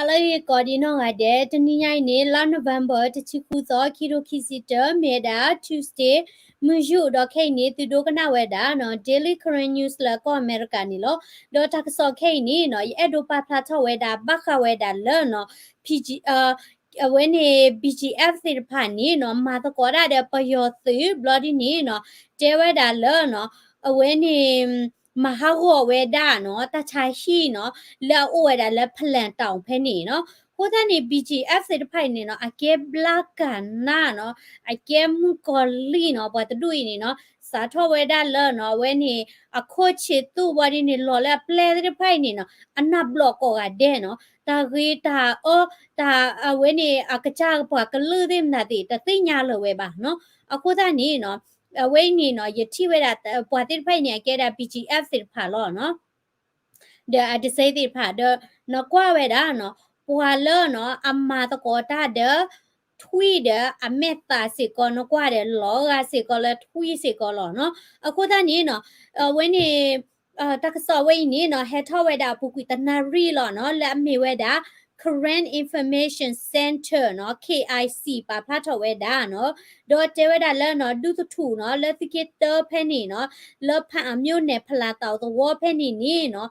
လၢအဂ့ၢ်ကိးဒံးနီၢ်ဂၤဒဲး, တနံၤညါအံၤန့ၣ် လါ November တဆံဃုသီ ခံကထိခံဆံတၢ မ့ၢ်ဝဲဒၣ် Tuesday မုၢ်ယူၢ် ဒီးခဲအံၤန့ၣ် သုဒိကနၣ်ဝဲဒၣ်နီၤ Daily Karen News လၢကီၢ်အမဲရကၤန့ၣ်လီၤ. ဒီးတၢ်ကစီၣ်ခဲအံၤန့ၣ်နီၤ ယအဲၣ်ဒိးပာ်ဖျါထီၣ်ဝဲဒၣ် ဘၣ်ဃးဝဲဒၣ်လၢနီၤ PG အဝဲန့ၣ် B G F သ့ၣ်တဖၣ်န့ၣ်နီၤ မၤသကိးဒၣ်ဒီးပယီၤသုး ဘျီဒ်န့ၣ်နီၤ တဲဝဲဒၣ်လၢနီၤ အဝဲန့ၣ် မၤဟးဂီၤဝဲဒၣ်နီၤ တၢ်ဆါဟံၣ်နီၤ လၢအအိၣ်ဝဲဒၣ်လၢ ဖလၣ်တၢ်အိၣ်ဖဲန့ၣ်နီၤ. အဃိသတးန့ၣ် B G F သ့ၣ်တဖၣ်အံၤန့ၣ်နီၤ အကဲဘျါကၢ်နါနီၤ အကဲမုၣ်ကီၤလံၢ်နီၤ ပှၤတဒူၣ်အံၤန့ၣ်နီၤ စးထီၣ်ဝဲဒၣ်လၢနီၤ အဝဲန့ၣ် အခိၣ်ဆံးသူၣ်ဘၣ်ဒ်န့ၣ် လီၤလၢအပျဲၢ်သ့ၣ်တဖၣ်အံၤန့ၣ်နီၤ အနၢ်ဘျီၣ်ကိးဂၤဒဲးနီၤ တၢ်ဂ့ၤတၢ်အီ တၢ်အဝဲန့ၣ် အကစၢ်ပှၤကလုာ်သ့ၣ်မတၤသ့ၣ် တသ့ၣ်ညါလၢၤဝဲဘၣ်နီၤ. အဃိသတးန့ၣ်နီၤ အဝဲအံၤန့ၣ်နီၤ ယထံၣ်ဝဲဒၣ် ပှၤသ့ၣ်တဖၣ်အံၤန့ၣ် အကဲဒၣ် B G F သ့ၣ်တဖၣ်လီၤနီၤ ဒီးအတစဲသ့ၣ်တဖၣ်ဒီး နကွၢ်ဝဲဒၣ်နီၤ ပှၤလၢနီၤ အမၤသကိးတၢ်ဒီး ထွံၣ်ဒီးအမဲာ်သးစ့ၢ်ကီး နကွၢ်ဒီးလီၤဂာ်စ့ၢ်ကီးလၢထွံၣ်စ့ၢ်ကီးလီၤနီၤ. အဃိသတးန့ၣ်နီၤ အဝဲန့ၣ် တၢ်ကစီၣ်ဝဲအံၤန့ၣ်နီၤ ဟဲထီၣ်ဝဲဒၣ်အပူၤကွံာ်တနၣ်ရံၣ်လီၤနီၤ လၢအမ့ၢ်ဝဲဒၣ် Karen Information Center နီၤ K I C ပာ်ဖျါထီၣ်ဝဲဒၣ်နီၤ ဒီးတဲဝဲဒၣ်လၢနီၤ ဒူသထူၣ်နီၤ လၢသုးက့တၢဖဲန့ၣ်နီၤ လၢဖၣ်အၤမြို့နယ် ဖလၣ်တၢ်သဝီဖဲန့ၣ်န့ၣ်နီၤ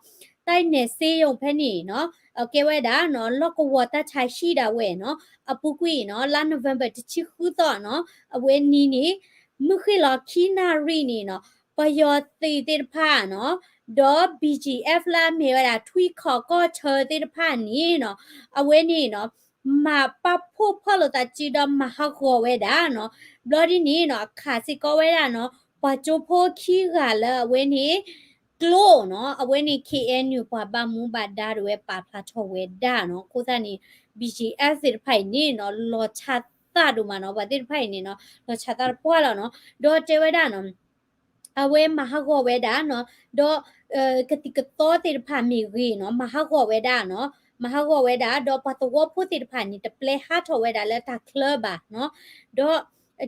တၢ်နဲၣ်စ့ယိၤဖဲန့ၣ်နီၤ အကဲဝဲဒၣ်နီၤ လီၢ်ကဝီၤတၢ်ဆါဟံၣ်ဒၣ်ဝဲနီၤ အပူၤကွံာ်နီၤ လါ November တဆံဃုသီနီၤ အဝဲန့ၣ်န့ၣ် မုၢ်ဃ့ၢ်လီၤခံနၣ်ရံၣ်န့ၣ်နီၤ ပယီၤသုးသ့ၣ်တဖၣ်နီၤ ဒီး B G F လၢအမ့ၢ်ဝဲဒၣ် ထွံၣ်ခီၣ်ကီၢ်ဆၢသ့ၣ်တဖၣ်န့ၣ်နီၤ အဝဲန့ၣ်နီၤ မၤပာ်ဖှိၣ်ဖီၣ်လိာ်သးစုဒီး မၤဟးဂီၤဝဲဒၣ်နီၤ ဘျီဒ်န့ၣ်နီၤ အခးစ့ၢ်ကီးဝဲဒၣ်နီၤ ပှၤကၠိဖိခံဂၤလၢအဝဲန့ၣ် ကျိနီၤ အဝဲန့ၣ် K N U ပှၤဘၣ်မူဘၣ်ဒါတဝဲ ပာ်ဖျါထီၣ်ဝဲဒၣ်နီၤ. အဃိသတးန့ၣ် B G F သ့ၣ်တဖၣ်အံၤန့ၣ်နီၤ လီၤဆၢသးဒိၣ်မးနီၤ ပှၤသ့ၣ်တဖၣ်အံၤန့ၣ်နီၤ လီၤဆၢသးတပှၢ်လီၤနီၤ ဒီးတဲဝဲဒၣ်နီၤ အဝဲမၤဟးဂီၤဝဲဒၣ်နီၤ ဒီး ကသံၣ်ကသီသ့ၣ်တဖၣ်မ့ၢ်ဂ့ၤနီၤ မၤဟးဂီၤဝဲဒၣ်နီၤ မၤဟးဂီၤဝဲဒၣ် ဒီးပှၤသဝီဖိသ့ၣ်တဖၣ်န့ၣ် တပျဲဟးထီၣ်ဝဲဒၣ်လၢတၢ်ချၢဘၣ်နီၤ ဒီး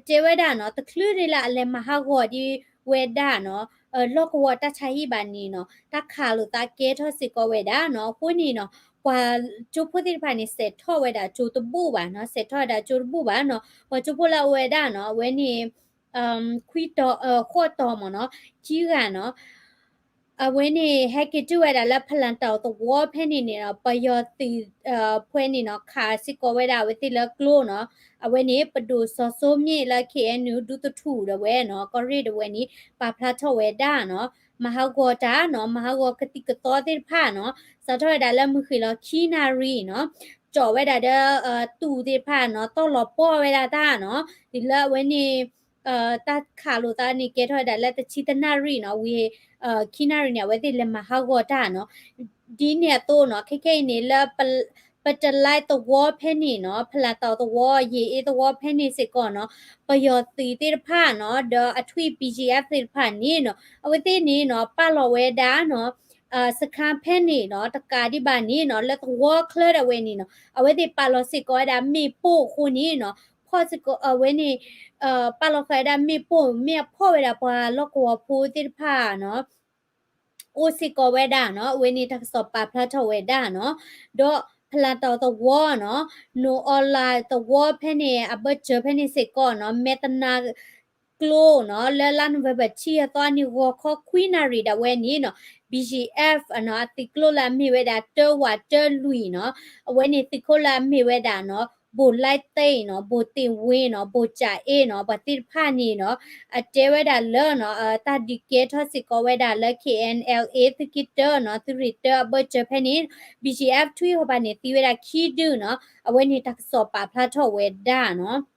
တဲဝဲဒၣ်နီၤ တချုးဒံးလၢအလဲၤမၤဟးဂီၤဒံးဝဲဒၣ်နီၤ လီၢ်ကဝီၤတၢ်ဆါဟံၣ်ဘၣ်န့ၣ်နီၤ တၢ်ခးလိာ်သးကဲထီၣ်စ့ၢ်ကီးဝဲဒၣ်နီၤ အဃိန့ၣ်နီၤ ပှၤကၠိဖိသ့ၣ်တဖၣ်န့ၣ် စဲးထီၣ်ဝဲဒၣ်ကၠိတဘူၣ်ဘၣ်နီၤ စဲးထီၣ်ဝဲဒၣ်ကၠိတဘူၣ်ဘၣ်နီၤ ပှၤကၠိဖိလၢအဝဲဒၣ်နီၤ အဝဲန့ၣ် ခွံတီၤ ဃိးတီၤမ့ၢ်နီၤ ခံဂၤနီၤ အဝဲန့ၣ် ဟဲက့ၤတုၤဝဲဒၣ်လၢဖလၣ်တၢ်သဝီဖဲန့ၣ်န့ၣ်နီၤ ပယီၤသုး ဖဲန့ၣ်နီၤ ခးစ့ၢ်ကီးဝဲဒၣ်အဝဲသ့ၣ်လၢကျိနီၤ အဝဲန့ၣ် ပဒိၣ်စီၤစိမ့ၣ်လၢ K N U ဒူသထူၣ်ဒၣ်ဝဲနီၤ ကီၢ်ရ့ၣ်ဒၣ်ဝဲန့ၣ် ပာ်ဖျါထီၣ်ဝဲဒၣ်နီၤ မၤဟးဂီၤတၢ်နီၤ မၤဟးဂီၤကသံၣ်ကသီသ့ၣ်တဖၣ်နီၤ စးထီၣ်ဝဲဒၣ်လၢမုၢ်ဃ့ၢ်လီၤခံနၣ်ရံၣ်နီၤ ကၠီၣ်ဝဲဒၣ်ဒီး တူၢ်သ့ၣ်တဖၣ်နီၤ တီၢ်လီၤပှီၢ်ဝဲဒၣ်တၢ်နီၤ ဒ်လၢအဝဲန့ၣ် တၢ်ခးလိာ်သးန့ၣ် ကဲထီၣ်ဝဲဒၣ်လၢတဆံတနၣ်ရံၣ်နီၤ ဝံၤ ခံနၣ်ရံၣ်န့ၣ် အဝဲသ့ၣ်လဲၤမၤဟးဂီၤတၢ်နီၤ ဒ်န့ၣ်အသိးနီၤ ခဲခဲအံၤန့ၣ် လၢ ပတလဲသဝီဖဲန့ၣ်နီၤ ဖလၣ်တၢ်သဝီ ယ့ၣ်အ့သဝီဖဲန့ၣ်စ့ၢ်ကီးနီၤ ပယီၤသုးသ့ၣ်တဖၣ်နီၤ ဒီးအထွံၣ် B G F သ့ၣ်တဖၣ်န့ၣ်နီၤ အဝဲသ့ၣ်န့ၣ်နီၤ ပာ်လီၤဝဲဒၣ်နီၤ စခါဖဲန့ၣ်နီၤ တကးဒံးဘၣ်န့ၣ်နီၤ လၢသဝီချၢဒၣ်ဝဲန့ၣ်နီၤ အဝဲသ့ၣ်ပာ်လီၤစ့ၢ်ကီးဝဲဒၣ်မ့ၣ်ပိၢ်အဃိန့ၣ်နီၤ ဖီၣ်စ့ၢ်ကီးအဝဲန့ၣ် ပာ်လီၤဃာ်ဝဲဒၣ်မ့ၣ်ပိၢ် မ့ၢ်အဖီၣ်ဝဲဒၣ်ပှၤလီၢ်ကဝီၤဖိသ့ၣ်တဖၣ်နီၤ အိၣ်စ့ၢ်ကီးဝဲဒၣ်နီၤ အဝဲန့ၣ်တၢ်ကစီၣ်ပာ်ဖျါထီၣ်ဝဲဒၣ်နီၤ ဒီးဖလၣ်တၢ်သဝီနီၤ နိၣ်အီလၣ်သဝီဖဲန့ၣ် အဘၢၣ်စၢၤဖဲန့ၣ်စ့ၢ်ကီးနီၤ မဲတနါကျိနီၤ လၢလါ November တဆံယဲၢ်သီန့ၣ် ဂီၤခီခွံနၣ်ရံၣ်ဒၣ်ဝဲန့ၣ်နီၤ B G F နီၤ အသုးကျိလၢအမ့ၢ်ဝဲဒၣ် တၢဝးတၢလွံၢ်နီၤ အဝဲန့ၣ်သုးခိၣ်လၢအမ့ၢ်ဝဲဒၣ်နီၤ ဘိၣ်လဲသ့ၣ်နီၤ ဘိၣ်တ့ၢ်ဝ့နီၤ ဘိၣ်ကၠးအ့နီၤ ပှၤသ့ၣ်တဖၣ်န့ၣ်နီၤ အတဲဝဲဒၣ်လၢနီၤ တၢ်ဒုးကဲထီၣ်စ့ၢ်ကီးဝဲဒၣ်လၢ K N L A သုးက့တၢနီၤ သုးရ့ၣ်တၢအဘၢၣ်စၢၤဖဲန့ၣ် B G F ထွံၣ်ဟီၣ်ဘၣ်န့ၣ် သံဝဲဒၣ်ခံဒုနီၤ အဝဲန့ၣ်တၢ်ကစီၣ်ပာ်ဖျါထီၣ်ဝဲဒၣ်နီၤ အ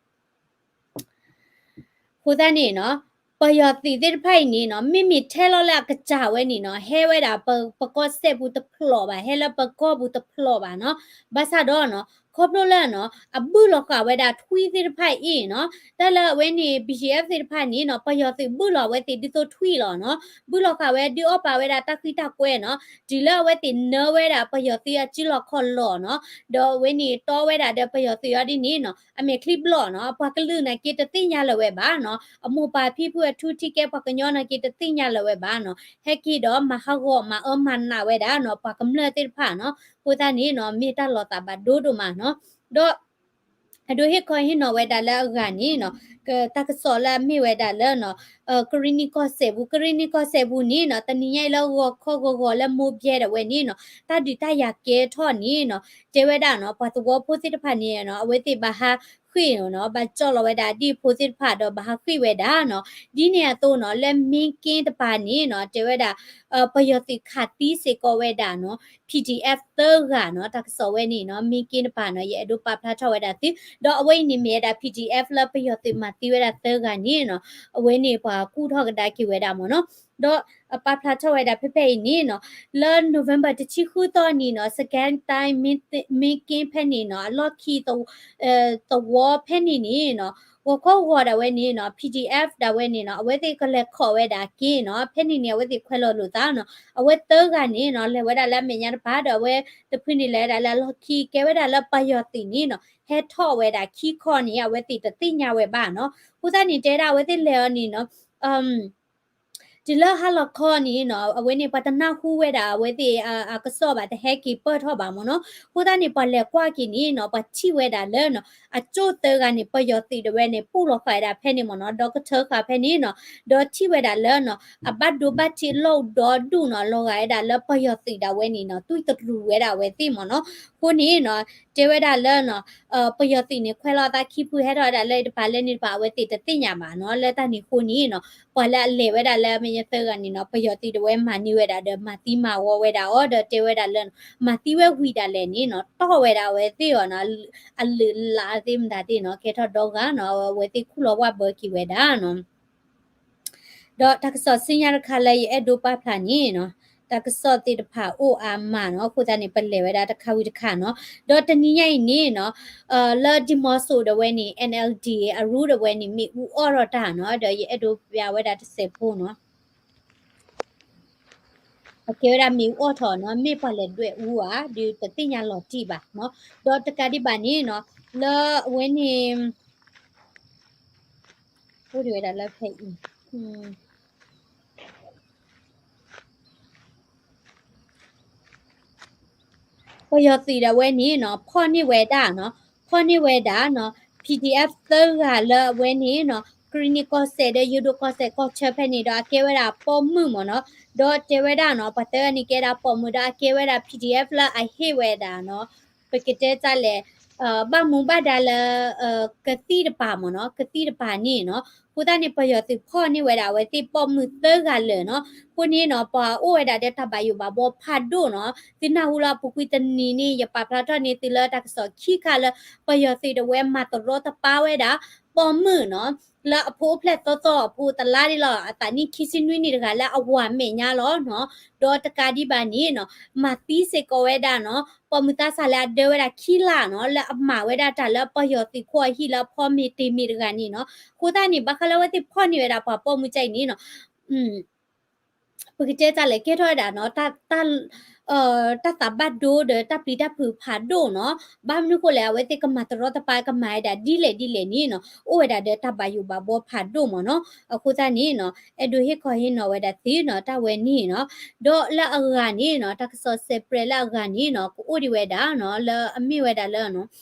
ဃိသတးန့ၣ်နီၤ ပယီၤသုးသ့ၣ်တဖၣ်အံၤန့ၣ်နီၤ မ့မ့ၢ်ထဲလီၤလၢအကစၢ်ဝဲန့ၣ်နီၤ ဟဲဝဲဒၣ်ပကီၢ်စဲၣ်ပူၤတဖျိးဘၣ် ဟဲလၢပကီၢ်ပူၤတဖျိးဘၣ်နီၤ ဘၣ်ဆၣ်ဒီးနီၤ ခီဖျိလၢနီၤ အဘုၣ်လီၤဃာ်ဝဲဒၣ်ထွံၣ်သ့ၣ်တဖၣ်အံၤနီၤ, တၢ်လၢအဝဲန့ၣ် BGF သ့ၣ်တဖၣ်န့ၣ်နီၤ ပယီၤသုးဘုၣ်လီၤအဝဲသ့ၣ်ဒ်သိးထွံၣ်လီၤနီၤ, ဘုၣ်လီၤဃာ်ဝဲဒုးအီၣ်ပာ်ဝဲဒၣ်တၢ်ဃံတၢ်ကွဲနီၤ, တုၤလၢအဝဲသ့ၣ်နၢဝဲဒၣ်ပယီၤသုးအစုလီၢ်ခီၣ်လီၢ်နီၤ, ဒီးအဝဲန့ၣ်တီဝဲဒၣ်ဒီးပယီၤသုးအီၤဒ်န့ၣ်နီၤ, အမဲာ်ချံဘျီၣ်နီၤ, ပှၤကလုာ်နာ်က့တသ့ၣ်ညါလၢၤဝဲဘၣ်နီၤ, အမိၢ်ပၢ်ဖံဖုအထူ ထံကဲပှၤကညီနာ်က့တသ့ၣ်ညါလၢၤဝဲဘၣ်နီၤ, ဟဲက့ၤဒီးမၤဟးဂီၤမၤအၢမၤနးဝဲဒၣ်နီၤ ပှၤကမျၢၢ်သ့ၣ်တဖၣ်နီၤ, အဃိသတးန့ၣ်နီၤ မ့ၢ်တၢ်လီၤသးဘၣ်ဒိဒိၣ်မးနီၤ, ဒီး အဒိဟ့ၣ်ခီဟ့ၣ်နီၤဝဲဒၣ်လၢအဂၤန့ၣ်နီၤ, တၢ်ကစီၣ်လၢအမ့ၢ်ဝဲဒၣ်လၢနီၤ, ကရံၣ်နံၣ်ကီၢ်စဲၣ်ပူၤ, ကရံၣ်နံၣ်ကီၢ်စဲၣ်ပူၤန့ၣ်နီၤ, တနံၤညါအံၤလၢဂီၤခီဂီၤဂီၤလၢမိၢ်ဘဲဒၣ်ဝဲန့ၣ်နီၤ, တၢ်ဒုးတၢ်ယၤကဲထီၣ်န့ၣ်နီၤ, တဲဝဲဒၣ်နီၤ ပှၤသဝီဖိသ့ၣ်တဖၣ်န့ၣ်နီၤ, အဝဲသ့ၣ်ဘၣ်ဟးဃ့ၢ်နီၤ, ဘၣ်ကၠီၣ်လီၤဝဲဒၣ်ဒ်ဖိသ့ၣ်တဖၣ်ဒီးဘၣ်ဟးဃ့ၢ်ဝဲဒၣ်နီၤ, ဒ်န့ၣ်အသိးနီၤ, လၢမ့ၢ်က့တပၤန့ၣ်နီၤ, တဲဝဲဒၣ် ပယီၤသုးခးသံစ့ၢ်ကီးဝဲဒၣ်နီၤ PDF သၢဂၤနီၤ, တၢ်ကစီၣ်ဝဲန့ၣ်နီၤ, မ့ၢ်က့တပၤနီၤ, ယအဲၣ်ဒိးပာ်ဖျါထီၣ်ဝဲဒၣ်သု, ဒီးအဝဲအံၤန့ၣ်မ့ၢ်ဝဲဒၣ် PDF လၢပယီၤသုးမၤသံဝဲဒၣ်သၢဂၤန့ၣ်နီၤ, အဝဲန့ၣ်ပှၤကူၣ်ထီၣ်ကဒါက့ၤဝဲဒၣ်မ့ၢ်နီၤ, ဒီးအပာ်ဖျါထီၣ်ဝဲဒၣ်ဖဲဖဲအံၤန့ၣ်နီၤ, လၢ November တဆံဃုသီန့ၣ်နီၤ, စကဲတၢ် မ့ၢ်က့ဖဲန့ၣ်နီၤ, အလီၢ်ခံ သဝီဖဲန့ၣ်န့ၣ်နီၤ, ဂီၤခီဂီၤဒၣ်ဝဲန့ၣ်နီၤ, PDF ဒၣ်ဝဲန့ၣ်နီၤ, အဝဲသ့ၣ်ကလဲၤခိးဝဲဒၣ်က့နီၤ, ဖဲန့ၣ်န့ၣ် အဝဲသ့ၣ်ခွဲးလီၤလိာ်သးနီၤ, အဝဲသၢဂၤန့ၣ်နီၤ, လဲၤဝဲဒၣ်လၢအမဲာ်ညါတပၤဒီး အဝဲတဖုန့ၣ်လဲၤဝဲဒၣ်လၢအလီၢ်ခံ ကဲဝဲဒၣ်လၢပယီၤသုးန့ၣ်နီၤ, ဟဲထီၣ်ဝဲဒၣ်ခံခီန့ၣ် အဝဲသ့ၣ်တသ့ၣ်ညါဝဲဘၣ်နီၤ, အဃိသတးန့ၣ် တဲဒၣ်အဝဲသ့ၣ်လဲၤအီၤန့ၣ်နီၤ တုၤလၢဟါလီၤခီန့ၣ်နီၤ, အဝဲန့ၣ်ပှၤတနၢ်ဟူဝဲဒၣ် အဝဲသ့ၣ်အကစီၣ်ဘၣ် တဟဲက့ၤပၢၢ်ထီၣ်ဘၣ်မ့ၢ်နီၤ, အဃိသတးန့ၣ် ပှၤလဲၤကွၢ်က့ၤန့ၣ်နီၤ, ပှၤထံၣ်ဝဲဒၣ်လၢနီၤ, အကၠိၣ်သၢဂၤန့ၣ် ပယီၤသုးဒၣ်ဝဲန့ၣ် ပူၣ်လီၤဃာ်ဝဲဒၣ်ဖဲန့ၣ်မ့ၢ်နီၤ, ဒီကထၢဃာ်ဖဲန့ၣ်နီၤ, ဒီးထံၣ်ဝဲဒၣ်လၢနီၤ, အဘၣ်ဒိဘၣ်ထံးအလီၢ်ဒိၣ်ဒိၣ်နီၤ, လီၤဂာ်ဝဲဒၣ်လၢပယီၤသုးဒၣ်ဝဲန့ၣ်နီၤ, တွံၢ်တရူးဝဲဒၣ်အဝဲသ့ၣ်မ့ၢ်နီၤ, အဃိန့ၣ်နီၤ, တဲဝဲဒၣ်လၢနီၤ ပယီၤသုးန့ၣ် ခွဲးလီၤအသးခံဖုဟဲထီၣ်ဝဲဒၣ်လၢတပၤလၢန့ၣ်တပၤ အဝဲသ့ၣ်တသ့ၣ်ညါဘၣ်နီၤ, လၢတၢ်န့ၣ်အဃိန့ၣ်နီၤ, ပှၤလၢအလဲၤဝဲဒၣ်လၢအမဲာ်ညါသၢဂၤန့ၣ်နီၤ, ပယီၤသုးဒၣ်ဝဲမၤန့ၢ်ဝဲဒၣ်ဒီး မၤသံမၤဝီဝဲဒၣ်အီၤဒီး တဲဝဲဒၣ်လၢ မၤသံဝဲဝံၤဒၣ်လဲာ်န့ၣ်နီၤ, တီၢ်ဝဲဒၣ်အဝဲသ့ၣ်အီၤနီၤ, အလုၢ်အလၢ်သ့ၣ်မတၤသ့ၣ်နီၤ, ကဲထီၣ်ဒီဂၤနီၤ, အဝဲသ့ၣ်ခူၣ်လီၤဝၣ်ဘၢက့ၤဝဲဒၣ်နီၤ ဒီးတၢ်ကစီၣ်ဆူညါတခါလၢယအဲၣ်ဒိးပာ်ဖျါန့ၣ်နီၤ, တၢ်ကစီၣ်သ့ၣ်တဖၣ်အိၣ်အါမးနီၤ, အဃိသတးန့ၣ် ပလဲၤဝဲဒၣ်တခါဝံၤတခါနီၤ, ဒီးတနံၤညါအံၤန့ၣ်နီၤ, လၢဒံမီစိဒၣ်ဝဲန့ၣ် NLD အရူဒၣ်ဝဲန့ၣ် မ့ၣ်အူအီၣ်ထီၣ်တၢ်နီၤ, ဒီးယအဲၣ်ဒိးပျးဝဲဒၣ်တစဲးဖိနီၤ အကဲဝဲဒၣ်မ့ၣ်အူအီၣ်ထီၣ်နီၤ, မ့ၢ်ပှၤလဲၤဒွဲၣ်အူဧါ ဒုးတသ့ၣ်ညါလီၤတံၢ်ဘၣ်နီၤ, ဒီးတကးဒံးဘၣ်န့ၣ်နီၤ, လၢအဝဲန့ၣ် အိၣ်ဒံးဝဲဒၣ်လၢဖဲအံၤ ပယီၤသုးဒၣ်ဝဲန့ၣ်နီၤ, ဖီၣ်န့ၢ်ဝဲဒၣ်နီၤ, ဖီၣ်န့ၢ်ဝဲဒၣ်နီၤ, PDF သၢဂၤလၢအဝဲန့ၣ်နီၤ, ကရံၣ်နံၣ်ကီၢ်စဲၣ်ဒီးယိၤဒိၣ်ကီၢ်စဲၣ်ကီၢ်ဆၢဖဲန့ၣ်ဒီး အကဲဝဲဒၣ်ပိာ်မုၣ်မ့ၢ်နီၤ, ဒီးတဲဝဲဒၣ်နီၤ, ပှၤသၢဂၤန့ၣ်ကဲဒၣ်ပိာ်မုၣ်ဒီးအကဲဝဲဒၣ် PDF လၢအဟ့ၣ်ဝဲဒၣ်နီၤ, ပကတဲတၢ်လဲၣ် ဘၣ်မူဘၣ်ဒါလၢ ကသံၣ်တပၤမ့ၢ်နီၤ, ကသံၣ်တပၤန့ၣ်နီၤ, အဃိသတးန့ၣ် ပယီၤသုးဖီၣ်န့ၢ်ဝဲဒၣ်အဝဲသ့ၣ်ပိာ်မုၣ်သၢဂၤလၢာ်နီၤ, အဃိန့ၣ်နီၤ ပှၤအိၣ်ဝဲဒၣ်ဒီးတၢ်ဘၣ်ယိၣ်ဘၣ်ဘှီဖးဒိၣ်နီၤ, သုနၢ်ဟူလၢအပူၤကွံာ်တနံၤန့ၣ် ယပာ်ဖျါထီၣ်န့ၢ်သုလၢတၢ်ကစီၣ်ခံခါလၢ ပယီၤသုးဒၣ်ဝဲမၤတရီတပါဝဲဒၣ် ပိာ်မုၣ်နီၤ, လၢအဖိအိၣ်ဖျဲၣ်သီသီအဖိတလါဒ်လီၤ, အသးနံၣ်ခံဆံနွံနံၣ်တဂၤလၢအဝၤမဲာ်ညါလီၤနီၤ, ဒီးတကးဒံးဘၣ်န့ၣ်နီၤ, မၤသံစ့ၢ်ကီးဝဲဒၣ်နီၤ, ပိာ်မုၣ်သးစၢ်လၢအဒၢဝဲဒၣ်ခံလါနီၤ, လၢအမၤဝဲဒၣ်တၢ်လၢပယီၤသုးခိၣ်အဟံၣ်လၢအဖီမ့ၤတ့ၤမ့ၤတဂၤန့ၣ်နီၤ, အဃိသတးန့ၣ် ဘၣ်ဃးလၢအဝဲသ့ၣ်ဖီၣ်န့ၢ်ဝဲဒၣ်ပှၤပိာ်မုၣ်ကၢ်အံၤန့ၣ်နီၤ ပကတဲတၢ်လဲၣ် ကဲထီၣ်ဝဲဒၣ်နီၤ, တၢ်သးဘၣ်ဒိဒီးတၢ်ပျံၤတၢ်ဖုးဖးဒိၣ်နီၤ, ဘၣ်မနုၤဃိလဲၣ် အဝဲသ့ၣ်ကမၤတရီတပါကမၤဝဲဒၣ်ဒ်လဲၣ်ဒ်လဲၣ်န့ၣ်နီၤ, အိၣ်ဝဲဒၣ်ဒီးတၢ်ဘၣ်ယိၣ်ဘၣ်ဘှီဖးဒိၣ်မ့ၢ်နီၤ, အဃိသတးန့ၣ်နီၤ, အဲၣ်ဒိးဟ့ၣ်ခီဟ့ၣ်နီၤဝဲဒၣ်သုနီၤ, တၢ်ဝဲန့ၣ်နီၤ, ဒီးလၢအဂၤန့ၣ်နီၤ, တၢ်ကစီၣ်စဲးပြဲးလၢအဂၤန့ၣ်နီၤ, ကအိၣ်ဒံးဝဲဒၣ်နီၤ, လၢအမ့ၢ်ဝဲဒၣ်လၢ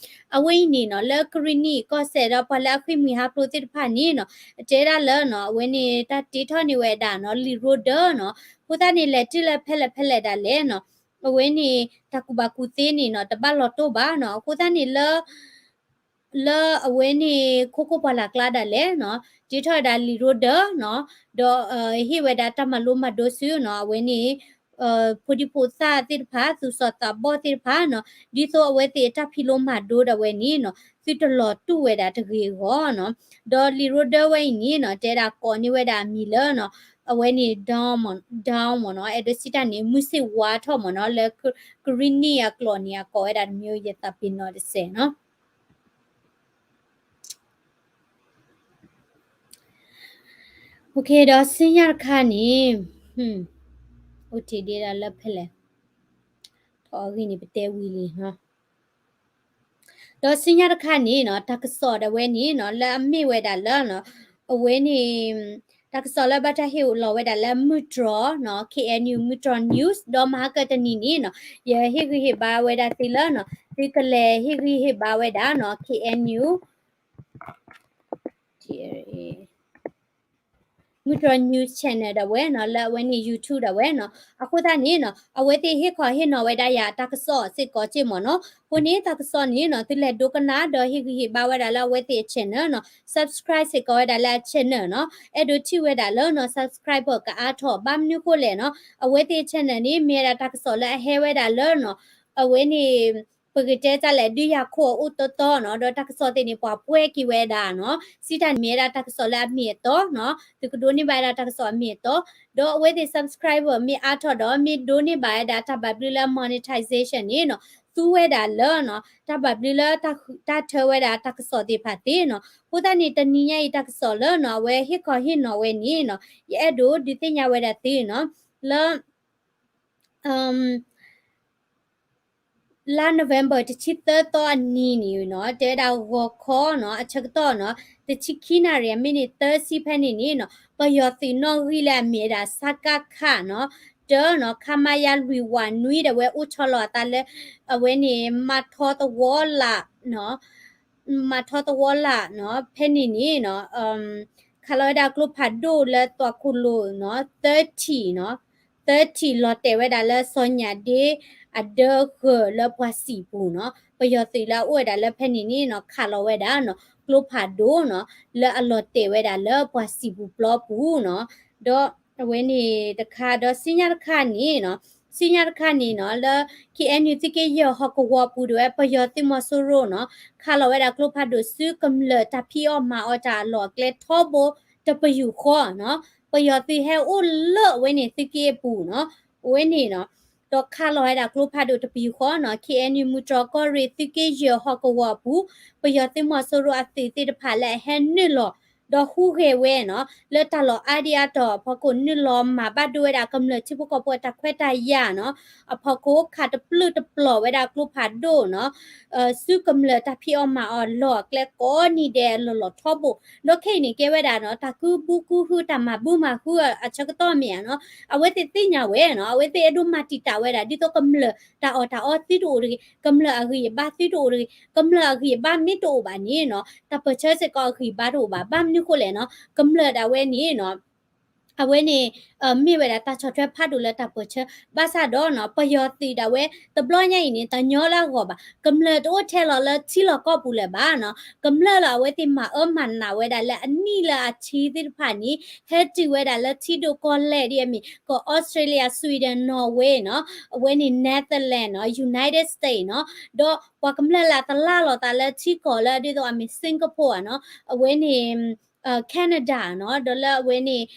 အဝဲအံၤန့ၣ်နီၤ, လၢကရံၣ်နံၣ်ကီၢ်စဲၣ်ဒီးပှၤလၢအဃ့ၢ်မှံဟးဖျိးသ့ၣ်တဖၣ်န့ၣ်နီၤ, တဲဒၣ်လၢနီၤ, အဝဲန့ၣ်တၢ်တ့ထီၣ်န့ၢ်ဝဲဒၣ်နီၤ, လံာ်ရိဒၢနီၤ, အဃိသတးန့ၣ် လဲၤတုၤလၢဖဲလဲၣ်ဖဲလဲၣ်ဒၣ်လဲာ်နီၤ, အဝဲန့ၣ် တၢ်ကူၣ်ဘၣ်ကူၣ်သ့န့ၣ်နီၤ, တဘၣ်လီၤတိၢ်ဘၣ်နီၤ, အဃိသတးန့ၣ်လၢ လၢအဝဲန့ၣ် ခိခိၣ်ပှၢ်လၢ်ကျါဒၣ်လဲာ်နီၤ, တ့ထီၣ်ဝဲဒၣ်လံာ်ရိဒၢနီၤ, ဒီးဟ့ၣ်ဝဲဒၣ်တၢ်မၤလိမၤဒိးဆူနီၤ, အဝဲန့ၣ် ဖိဒံဖိသၣ်သ့ၣ်တဖၣ် သူၣ်စၢ်သးဘီၣ်သ့ၣ်တဖၣ်နီၤ, ဒ်သိးအဝဲသ့ၣ်အတၢ်ဖံးလိမၤဒိးဒၣ်ဝဲန့ၣ်နီၤ, သုတလီၤတူာ်ဝဲဒၣ်တဂ့ၤအဂီၢ်နီၤ, ဒီးလံာ်ရိဒၢဝဲအံၤန့ၣ်နီၤ, တဲဒၣ်ကိးန့ၢ်ဝဲဒၣ်အမံၤလၢနီၤ အဝဲန့ၣ် down မ့ၢ် down မ့ၢ်နီၤ, အဲၣ်ဒိးစံးတၢ်န့ၣ် မုၢ်ဆ့ၣ်ဝါထီၣ်မ့ၢ်နီၤ, လၢကရံၣ်နံၣ်အကျိာ်န့ၣ် အကိးဝဲဒၣ်တမံၤ ယသးပ့ၤနီၣ်တစဲးနီၤ. Okay, ဒီးဆူညါတခါန့ၣ် အိၣ်တ့ၢ်ဒံးဒၣ်လၢဖဲလဲၣ်, ထီၣ်အဂ့ၢ်န့ၣ် ပတဲဝံၤလံနီၤ. ဒီးဆူညါတခါန့ၣ်နီၤ, တၢ်ကစီၣ်ဒၣ်ဝဲန့ၣ်နီၤ, လၢအမ့ၢ်ဝဲဒၣ်လၢနီၤ, အဝဲန့ၣ် တၢ်ကစီၣ်လၢဘၣ်တၢ်ဟ့ၣ်လီၤဝဲဒၣ်လၢမုၢ်တြီၢ်နီၤ, K N U မုၢ်တြီၢ် news, ဒီးမဟါကတနံၤန့ၣ်နီၤ, ယဟ့ၣ်ဂံၢ်ဟ့ၣ်ဘါဝဲဒၣ်သုလၢနီၤ, သုကလဲၤဟ့ၣ်ဂံၢ်ဟ့ၣ်ဘါဝဲဒၣ်နီၤ, K N U မုၢ်တြီၢ် news channel ဒၣ်ဝဲနီၤ, လၢအဝဲန့ၣ် YouTube ဒၣ်ဝဲနီၤ. အဃိသတးန့ၣ်နီၤ, အဝဲသ့ၣ်ဟ့ၣ်ခီဟ့ၣ်နီၤဝဲဒၣ်ယၤတၢ်ကစီၣ်စ့ၢ်ကီးက့မ့ၢ်နီၤ. အဃိန့ၣ် တၢ်ကစီၣ်န့ၣ်နီၤ, သုလဲၤဒိကနၣ်ဒီးဟ့ၣ်ဂံၢ်ဟ့ၣ်ဘါဝဲဒၣ်လၢအဝဲသ့ၣ်အ channel နီၤ, subscribe စ့ၢ်ကီးဝဲဒၣ်လၢအ channel နီၤ. အဲၣ်ဒိးထံၣ်ဝဲဒၣ်လၢနီၤ, subscriber ကအါထီၣ်, ဘၣ်မနုၤဃိလဲၣ်နီၤ, အဝဲသ့ၣ် channel န့ၣ် မ့ၢ်ဝဲဒၣ်တၢ်ကစီၣ်လၢအဟဲဝဲဒၣ်လၢနီၤ, အဝဲန့ၣ် ပကတဲတၢ်လဲၣ် ဒုးယၤခိၣ်အအိၣ်တီတီနီၤ, ဒီးတၢ်ကစီၣ်သ့ၣ်န့ၣ် ပှၤပှဲၤက့ၤဝဲဒၣ်နီၤ, စံးတၢ်န့ၣ်မ့ၢ်ဝဲဒၣ်တၢ်ကစီၣ်လၢအမ့ၢ်အတီနီၤ, သုကဒိးန့ၢ်ဘၣ်ဝဲဒၣ်တၢ်ကစီၣ်အမ့ၢ်အတီ, ဒီးအဝဲသ့ၣ် subscriber မ့ၢ်အါထီၣ်ဒီး မ့ၢ်ဒိးန့ၢ်ဘၣ်ဝဲဒၣ်တၢ်ဘၣ်ဘျုးလၢ monetization န့ၣ်နီၤ, သူဝဲဒၣ်လၢနီၤ, တၢ်ဘၣ်ဘျုးလၢတၢ်ဃုတၢ်ထၢဝဲဒၣ်တၢ်ကစီၣ်သ့ၣ်တဖၣ်သ့နီၤ. အဃိသတးန့ၣ် တနံၤညါအံၤတၢ်ကစီၣ်လၢနီၤ, အဝဲဟ့ၣ်ခီဟ့ၣ်နီၤဝဲန့ၣ်နီၤ, ယအဲၣ်ဒိးဒုးသ့ၣ်ညါဝဲဒၣ်သုနီၤ, လၢ လါ November တဆံသၢသီအနံၤန့ၣ်နီၤ, တဲဝဲဒၣ်ဂီၤခီနီၤ, အဆၢကတီၢ်နီၤ, တဆံခံနၣ်ရံၣ် အမံးနံးသၢဆံဖဲန့ၣ်န့ၣ်နီၤ, ပယီၤသုးနီၣ်ဂံၢ်လၢအမ့ၢ်ဝဲဒၣ် စကခ နီၤ, တနီၤ ခမရ လွံၢ်ဝးနွံ ဒၣ်ဝဲအိၣ်ဆီလီၤအသးလၢ အဝဲန့ၣ် မၤထီသဝီလၢ်နီၤ, မၤထီသဝီလၢ်နီၤ, ဖဲန့ၣ်န့ၣ်နီၤ, ခးလီၤဝဲဒၣ်ကျိဖးဒိၣ်လၢသွၣ်ခိၣ်လိၤနီၤ, သၢထံၣ်နီၤ, သၢထံၣ်လီၤတဲာ်ဝဲဒၣ်လၢစီၤညၣ်ဒ့အဒၢဂၢၢ်လၢပှၤစံာ်ပူၤနီၤ. ပယီၤသုးလၢအအိၣ်ဝဲဒၣ်လၢဖဲန့ၣ်န့ၣ်နီၤ, ခးလီၤဝဲဒၣ်နီၤ, ကျိဖးဒိၣ်နီၤ, လၢအလီၤတဲာ်ဝဲဒၣ်လၢပှၤစံာ်ပူၤပျီပူၤနီၤ. ဒီးအဝဲန့ၣ်တခါ ဒီးဆူညါတခါန့ၣ်နီၤ, ဆူညါတခါန့ၣ်နီၤ, လၢ K N U သုးက့ယဲၢ်ဟီၣ်ကဝီၤပူၤဒၣ်ဝဲ ပယီၤသုးမီၤစိရိၤနီၤ, ခးလီၤဝဲဒၣ်ကျိဖးဒိၣ်ဆူကမျၢၢ်တၢ်ဖံးအီၣ်မၤအီၣ်တၢ်အလီၢ်အကျဲထီဘိ တပယူာ်ဃီနီၤ. ပယီၤသုးဟဲအိၣ်လၢအဝဲန့ၣ်သုးက့အပူၤနီၤ, အဝဲန့ၣ်နီၤ, ဒီးခးလီၤဝဲဒၣ်ကျိဖးဒိၣ်တပယူာ်ဃီနီၤ, K N U မုၢ်တြီၢ်ကီၢ်ရ့ၣ်သုးက့ယဲၢ်ဟီၣ်ကဝီၤအပူၤ, ပယီၤသုးမီၤစိရိၤအသုးသ့ၣ်တဖၣ်လၢအဟဲနုာ်လီၤ ဒီးဟူးဂဲၤဝဲနီၤ, လၢတၢ်လီၢ်အါဒံအါတီၤအဖီခိၣ် နုာ်လီၤမၤဘၣ်ဒိဝဲဒၣ်ကမျၢၢ်ထံဖိကီၢ်ဖိအတၢ်ခွဲးတၢ်ယာ်နီၤ, အဖီခိၣ် ခးတပျုာ်တပျီၤဝဲဒၣ်ကျိဖးဒိၣ်နီၤ, ဆူကမျၢၢ်တၢ်ဖံးအီၣ်မၤအီၣ်လီၢ်အကျဲကိးနံၤဒဲးလီၤလီၤထီဘိ, ဒီးခဲအံၤန့ၣ် ကဲဝဲဒၣ်နီၤ, တၢ်ကူၣ်ဘုကူၣ်ဟုတၢ်မၤဘုမၤဟုအဆၢကတီၢ်မ့ၢ်ဧါနီၤ, အဝဲသ့ၣ်သ့ၣ်ညါဝဲနီၤ, အဝဲသ့ၣ်အဲၣ်ဒိးမၤတံာ်တာ်ဝဲဒၣ် ဒ်သိးကမျၢၢ်တၢ်အီၣ်တၢ်အီသုတအိၣ်တဂ့ၤ, ကမျၢၢ်အဂံၢ်အဘါသုတအိၣ်တဂ့ၤ, ကမျၢၢ်အဂံၢ်အဘါမ့ၢ်တအိၣ်ဘၣ်န့ၣ်နီၤ, တၢ်ပၢၢ်ဆၢစ့ၢ်ကီးအဂံၢ်အဘါတအိၣ်ဘၣ်, ဘၣ်မနုၤဃိလဲၣ်နီၤ, ကမျၢၢ်ဒၣ်ဝဲန့ၣ်နီၤ, အဝဲန့ၣ် မ့ၢ်ဝဲဒၣ်တၢ်ဆီၣ်ထွဲဖးဒိၣ်လၢတၢ်ပၢၢ်ဆၢ, ဘၣ်ဆၣ်ဒီးနီၤ, ပယီၤသုးဒၣ်ဝဲ တဘျီညါအံၤန့ၣ် တညီလၢအဂီၢ်ဘၣ်, ကမျၢၢ်တအိၣ်ထဲလီၤလၢထံလီၢ်ကီၢ်ပူၤလၢၤဘၣ်နီၤ, ကမျၢၢ်လၢအဝဲသ့ၣ်မၤအၢမၤနးဝဲဒၣ်လၢအနံၣ်လၢအဆံသ့ၣ်တဖၣ်န့ၣ် ဟဲတုၤဝဲဒၣ်လၢထံဒိၣ်ကီၢ်လဲၢ်ဒ်အမ့ၢ် ကီၢ် Australia, Sweden, Norway နီၤ, အဝဲန့ၣ် Netherlands နီၤ, United States နီၤ, ဒီးပှၤကမျၢၢ်လၢအတလၢ်လီၤသးလၢထံကီၢ်လၢဒ်သိးအမ့ၢ် Singapore နီၤ, အဝဲန့ၣ် Canada နီၤ, ဒီးလၢအဝဲန့ၣ်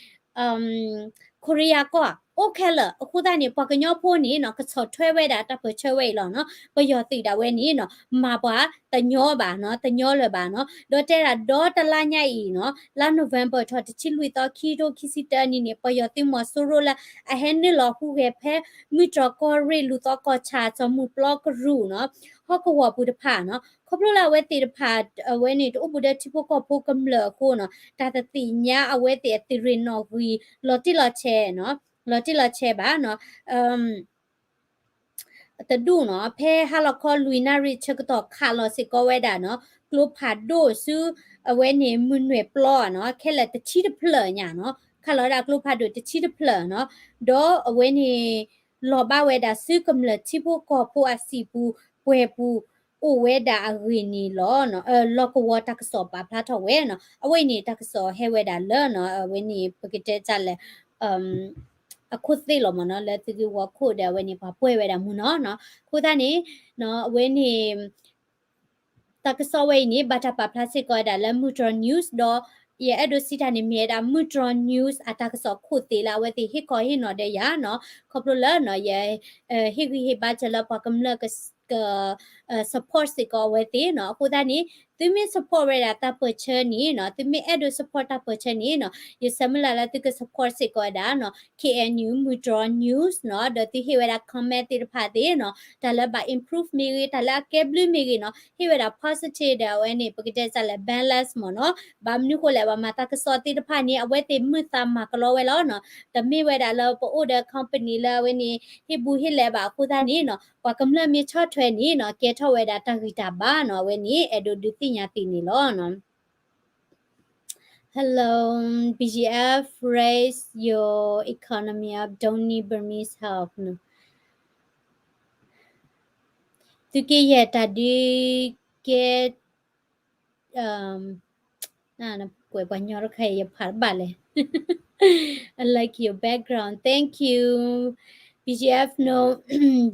Korea ကီၢ် အိၣ်ခဲလၢာ်, အဃိသတးန့ၣ် ပှၤကညီဖိန့ၣ်နီၤ ကဆီၣ်ထွဲဝဲဒၣ်တၢ်ပၢၢ်ဆၢဝဲအံၤလီၤနီၤ, ပယီၤသုးဒၣ်ဝဲန့ၣ်နီၤ မၤပှၤတညီဘၣ်နီၤ, တညီလၢၤဘၣ်နီၤ, ဒီးတဲဒၣ်ဒီတလါညါအံၤနီၤ လါ November ထီၣ်တဆံလွံၢ်သီ ခံကထိခံဆံတၢနံၣ်န့ၣ် ပယီၤသုးမီၤစိရိၤလၢအဟဲနုာ်လီၤဟူးဂဲၤဖဲ မုၢ်တြီၢ်ကီၢ်ရ့ၣ် လူၤသီကီၢ်ဆၣ် စီၤမုၢ်ပျီကရူၢ်နီၤ ဟီၣ်ကဝီၤပူၤတဖၣ်နီၤ, ခီဖျိလၢအဝဲသ့ၣ်တဖၣ် အဝဲန့ၣ် တအိၣ်ဘူးဒီးထံဖိကီၢ်ဖိကမျၢၢ်အဃိနီၤ, တၢ်တသ့ၣ်ညါအဝဲသ့ၣ်အသုးရ့ၣ်နီၣ်ဂံၢ် လီၤတံၢ်လီၤဆဲးနီၤ, လီၤတံၢ်လီၤဆဲးဘၣ်နီၤ တဒူၣ်နီၤ, ဖဲဟါလီၤခီလွံၢ်နၣ်ရံၣ်ဆၢကတီၢ်ခးလီၤစ့ၢ်ကီးဝဲဒၣ်နီၤ, ကျိဖးဒိၣ်ဆူ အဝဲန့ၣ်မုၢ်နွဲၣ်ပျီနီၤ, ခဲလၢာ်တဆံတဖျၢၣ်ညါနီၤ, ခးလီၤဝဲဒၣ်ကျိဖးဒိၣ်တဆံတဖျၢၣ်နီၤ, ဒီးအဝဲန့ၣ် လီၤဘၣ်ဝဲဒၣ်ဆူကမျၢၢ်ထံဖိကီၢ်ဖိအစံာ်ပူၤပှဲၤပူၤ အိၣ်ဝဲဒၣ်အဂ့ၢ်န့ၣ်လီၤ. လီၢ်ကဝီၤတၢ်ကစီၣ်ပာ်ဖျါထီၣ်ဝဲနီၤ, အဝဲအံၤန့ၣ် တၢ်ကစီၣ်ဟဲဝဲဒၣ်လၢနီၤ, အဝဲန့ၣ် ပကတဲတၢ်လဲၣ် အခိၣ်သ့ၣ်လီၤမ့ၢ်နီၤ, လၢသုးက့ဝီၤခိၣ်ဒီး အဝဲန့ၣ် ပှၤပှဲၤဝဲဒၣ်မုၢ်နီၤနီၤ, အဃိသတးန့ၣ် အဝဲန့ၣ် တၢ်ကစီၣ်ဝဲအံၤန့ၣ် ဘၣ်တၢ်ပာ်ဖျါစ့ၢ်ကီးဝဲဒၣ်လၢ မုၢ်တြီၢ် news ဒီး ယအဲၣ်ဒိးစံးတၢ်န့ၣ် မ့ၢ်ဝဲဒၣ် မုၢ်တြီ news အတၢ်ကစီၣ်ခိၣ်သ့ၣ်လၢအဝဲသ့ၣ်ဟ့ၣ်ခီဟ့ၣ်နီၤဒီးယၤနီၤ, ခီဖျိလၢနီၤ ယ ဟ့ၣ်ဂံၢ်ဟ့ၣ်ဘါစၢၤလၢပှၤကမျၢၢ်က support စ့ၢ်ကီးအဝဲသ့ၣ်နီၤ. အဃိသတးန့ၣ် သုမ့ၢ် support ဝဲဒၣ်တၢ်ပၢၢ်ဆၢန့ၣ်နီၤ, သုမ့ၢ်အဲၣ်ဒိး support တၢ်ပၢၢ်ဆၢန့ၣ်နီၤ, ယဆၢမုၢ်လၢ်လၢသုက support စ့ၢ်ကီးဝဲဒၣ်နီၤ K N U မုၢ်တြီ news နီၤ, ဒီးသုဟ့ၣ်ဝဲဒၣ် comment သ့ၣ်တဖၣ်သ့ၣ်နီၤ, တၢ်လၢဘၣ် improve မ့ၢ်ဂ့ၤ, တၢ်လၢအကဲဘျုးမ့ၢ်ဂ့ၤနီၤ, ဟ့ၣ်ဝဲဒၣ် positive ဒီးအဝဲန့ၣ် ပကတဲစ့ၢ်လၢ balance မ့ၢ်နီၤ. ဘၣ်မနုၤဃိလဲၣ်, ပှၤမၤတၢ်ကစီၣ်သ့ၣ်တဖၣ်န့ၣ် အဝဲသ့ၣ်မုာ်သးမၤကလီဝဲလီၤနီၤ. တမ့ၢ်ဝဲဒၣ်လၢပအိၣ်ဒီး company လၢအဝဲန့ၣ် ဟ့ၣ်ဘူးဟ့ၣ်လဲၤဘၣ်အဃိသတးန့ၣ်နီၤ, ပှၤကမျၢၢ်မ့ၢ်ဆီၣ်ထွဲန့ၣ်နီၤ, ကဲထီၣ်ဝဲဒၣ်တၢ်ဂံၢ်တၢ်ဘါနီၤ, အဝဲန့ၣ် အဲၣ်ဒိးဒုးသ့ၣ်ညါသုန့ၣ်လီၤနီၤ. Hello, B G F, raise your economy up, don't need Burmese help နီၤ. သုက့ယဲၢ်တၢ်ဒုးကဲ ကွဲးပှၤညီတခါအံၤ ယဖးတဘၣ်လဲၣ်. I like your background. Thank you. B G F, no,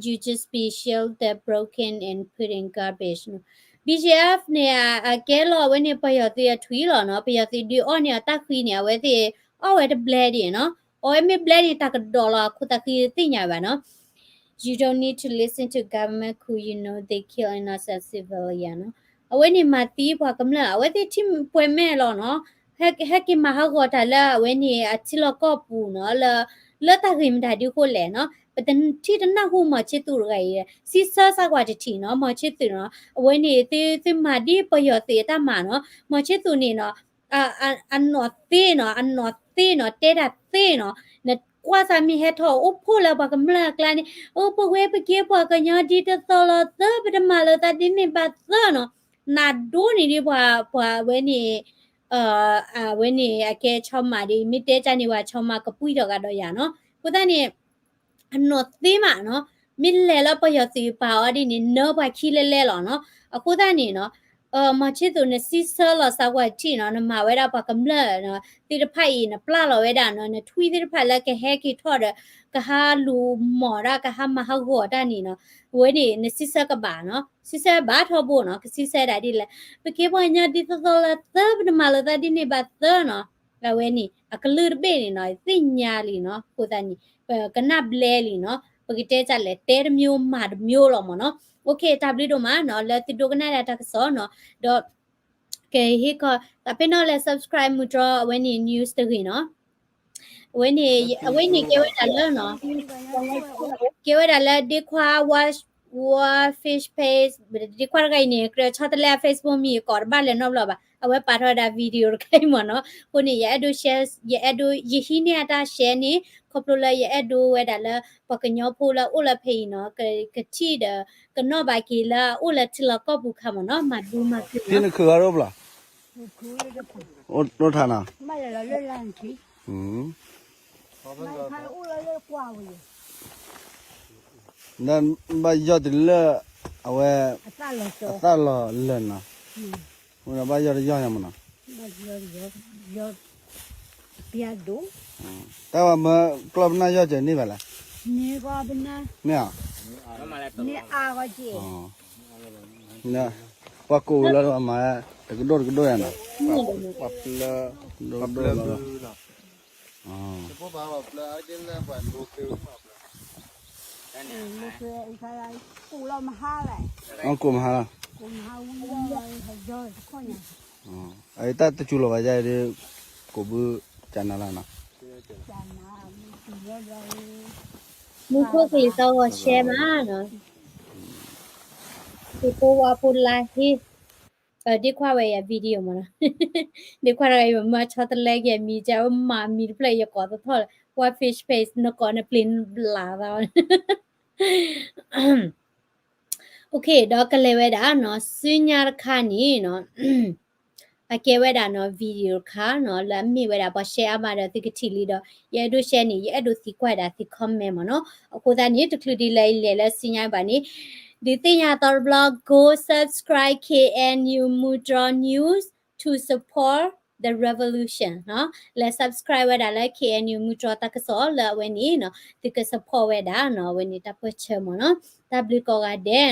you just be shelter broken and put in garbage နီၤ. B G F န့ၣ် အကဲလီၤအဝဲန့ၣ် ပယီၤသုးအထွံၣ်လီၤနီၤ. ပယီၤသုးဒုးအီၣ်န့ၢ်အီၤတၢ်ဃံန့ၣ် အဝဲသ့ၣ်အီၣ်ဝဲတဘျဲဒံးနီၤ. အီၣ်ဝဲမ့ၢ်ဘျဲန့ၣ် တၢ်ကဒီးလီၤ အခိၣ်သးဃံသ့ၣ်ညါဘၣ်နီၤ. You don't need to listen to government coup, you know they kill innocent civilian နီၤ. အဝဲန့ၣ်မၤသံပှၤကမျၢၢ် အဝဲသ့ၣ်ထံၣ်ပှဲၤမဲာ်လီၤနီၤ. ဟဲက့ၤမၤဟးဂီၤတၢ်လၢအဝဲန့ၣ် အထံလီၢ်ကီၢ်ပူၤနီၤ, လၢ လၢတၢ်ဂ့ၢ်မတၤဒုးဃိလဲၣ်နီၤ. ပတထံၣ်တနၢ်ဟူ မောင်ချစ်သူ တဂၤအံၤ စံးဆၢစၢ်ကွၢ်တထံၣ်နီၤ. မောင်ချစ်သူ နီၤ, အဝဲန့ၣ် သု သုမၤဒ်ပယီၤသုးအတၢ်မၤနီၤ. မောင်ချစ်သူ န့ၣ်နီၤ အနီၢ်သ့နီၤ, အနီၢ်သ့နီၤ, တဲတၢ်သ့နီၤ. နကွၢ်စၢ်မ့ၢ်ဟဲထီၣ်အိၣ်ဖှိၣ်လၢပှၤကမျၢၢ်အကျါန့ၣ်, အိၣ် ပဝဲပကဲပှၤကညီဒ်သိးသိးလီၤသၢ, ပတမၤလိာ်သးဒ်န့ၣ်ဘၣ်သၢနီၤ. နဒိန့ၣ်ဒ်ပှၤ ပှၤဝဲန့ၣ် အဝဲန့ၣ် အကဲဆီမးဒ် မ့ၢ်တဲတၢ်န့ၣ် ပှၤဆီမးကပှံၢ်ထီၣ်ကဒီးယၤနီၤ. အဃိသတးန့ၣ် အနီၢ်သ့မးနီၤ, မ့ၢ်လဲၤလၢပယီၤသုးပာ်အီၤဒ်န့ၣ် နၢပှၤခံလဲလဲလီၤနီၤ. အဃိသတးန့ၣ်နီၤ မောင်ချစ်သူ နစံးဆၢလီၤစၢ်ကွၢ်တထံၣ်နီၤ, နမၤဝဲဒၣ်ပှၤကမျၢၢ်သ့ၣ်တဖၣ်အံၤ နပျၢ်လီၤဝဲဒၣ်နီၤ, နထွံၣ်သ့ၣ်တဖၣ်လၢကဟဲက့ၤထီၣ်ဒီး ကဟးလူၤမီၢ်တၢ် ကဟးမၤဟးဂီၤတၢ်န့ၣ်နီၤ, အဝဲန့ၣ် နစံးဆၢကဘၣ်နီၤ, စံးဆၢဘၣ်ထီဘိနီၤ, ကစံးဆၢဒၣ်ဒ်လဲၣ်, ပကဲပှၤကညီဒ်သိးသိးလီၤသၢ, ပတမၤလိာ်သးဒ်န့ၣ်ဘၣ်သၢနီၤ. အဝဲန့ၣ် အကလုၢ်တဘ့ၣ်န့ၣ်နီၤ သ့ၣ်ညါလံနီၤ, အဃိသတးန့ၣ် ပကနၣ်ဘျဲလံနီၤ, ပကတဲတၢ်လဲၣ် တဲတမျိုး မၤတမျိုးလီၤမ့ၢ်နီၤ. OK တၢ်ဘျုးဒိၣ်မးနီၤ လၢသုဒိကနၣ်ဒၣ်တၢ်ကစီၣ်နီၤ, ဒီး ကဟ့ၣ်ခီ တၢ်ဖဲနီၤလဲၤ subscribe မုၢ်တြီ အဝဲန့ၣ် news တဂ့ၤနီၤ. အဝဲန့ၣ် အဝဲန့ၣ်ကဲဝဲဒၣ်လၢနီၤ ကဲဝဲဒၣ်လၢ ဒ့ခွါ War Fish Page, ဒ့ခွါတဂၤအံၤန့ၣ် ကြၢးဆီတလဲအ Facebook မံၤ ယကိးတဘၣ်လၢၤနီတဘျီဘၣ်, အဝဲပာ်ထီၣ်ဝဲဒၣ် video တခါအံၤမ့ၢ်နီၤ. အဃိန့ၣ် ယအဲၣ်ဒိး share, ယအဲၣ်ဒိး ယဟံးန့ၢ်အတၢ် share န့ၣ် ခီဖျိလၢယအဲၣ်ဒိးဝဲဒၣ်လၢ ပှၤကညီဖိလၢအအိၣ်လၢဖဲအံၤနီၤ ကထံၣ်ဒီး ကနီၣ်ဘၣ်က့ၤလၢအအိၣ်လၢထံလီၢ်ကီၢ်ပူၤခါမ့ၢ်နီၤ, မၤဒူမၤကၢၤနီၤ. အိၣ်ထါနီၤ. ဘၣ်ယီၢ်တုၤလၢ အဝဲ အသၣ်လီၤလၢာ်နီၤ, ဘၣ်ယီၢ်တယီၢ်ညါမ့ၢ်နီၤ. တၢ်ဝဲမၢကျီၢ်ပနၢ်ယီၢ်စၢၤန့ၢ်ဘၣ်လဲၣ်, န့ၢ်ဧါ, ပှၤကိးလၢမၤ တကဒိၣ်တကဒိၣ်ယါနီၤ, ပှၤပျၢၤ ဒိၣ်ဒိၣ်လီၤ. အကိးမဟါလီၤ, အတၢ်တစူၤလီၤဘၣ်ယါဒီး ကိးဘုကနၤလၢနီၤ, မူခိၣ်ကလံၤသီဂီၤ share မးနီၤ, ဟံၣ်ဖိဝါဖိလါဟ့, ဒ့ခွါဝဲယၤ video မ့ၢ်နီၤ, ဒ့ခွါတဂၤအံၤ မၤဆီတလဲက့ၤအမံၤ ကဝဲမၤမံၤတဖျၢၣ် ယကိးသထီၣ်လၢ War Fish Page နကိးနပျ့ၤဘျးသး OK ဒီးကလဲၤဝဲဒၣ်နီၤ ဆူညါတခါန့ၣ်နီၤ အကဲဝဲဒၣ်နီၤ video တခါနီၤ လၢအမ့ၢ်ဝဲဒၣ်ပှၤ share အါမးဒီးသုကထံၣ်လံဒီး ယအဲၣ်ဒိး share န့ၣ် ယအဲၣ်ဒိးသံကွၢ်ဒၣ်သု comment မ့ၢ်နီၤ. အဃိသတးန့ၣ် တချုးဒ်လဲၣ်လဲၣ်လၢဆူညါဘၣ်န့ၣ် ဒုးသ့ၣ်ညါသီတဘျီ go subscribe K N U Mutro News to support the revolution နီၤ. လဲၤ subscribe ဝဲဒၣ်လၢ K N U Mutro တၢ်ကစီၣ်လၢအဝဲန့ၣ်နီၤ သုက support ဝဲဒၣ်နီၤ အဝဲန့ၣ်တၢ်ပၢၢ်ဆၢမ့ၢ်နီၤ. တၢ်ဘျုးကိးဂၤဒဲး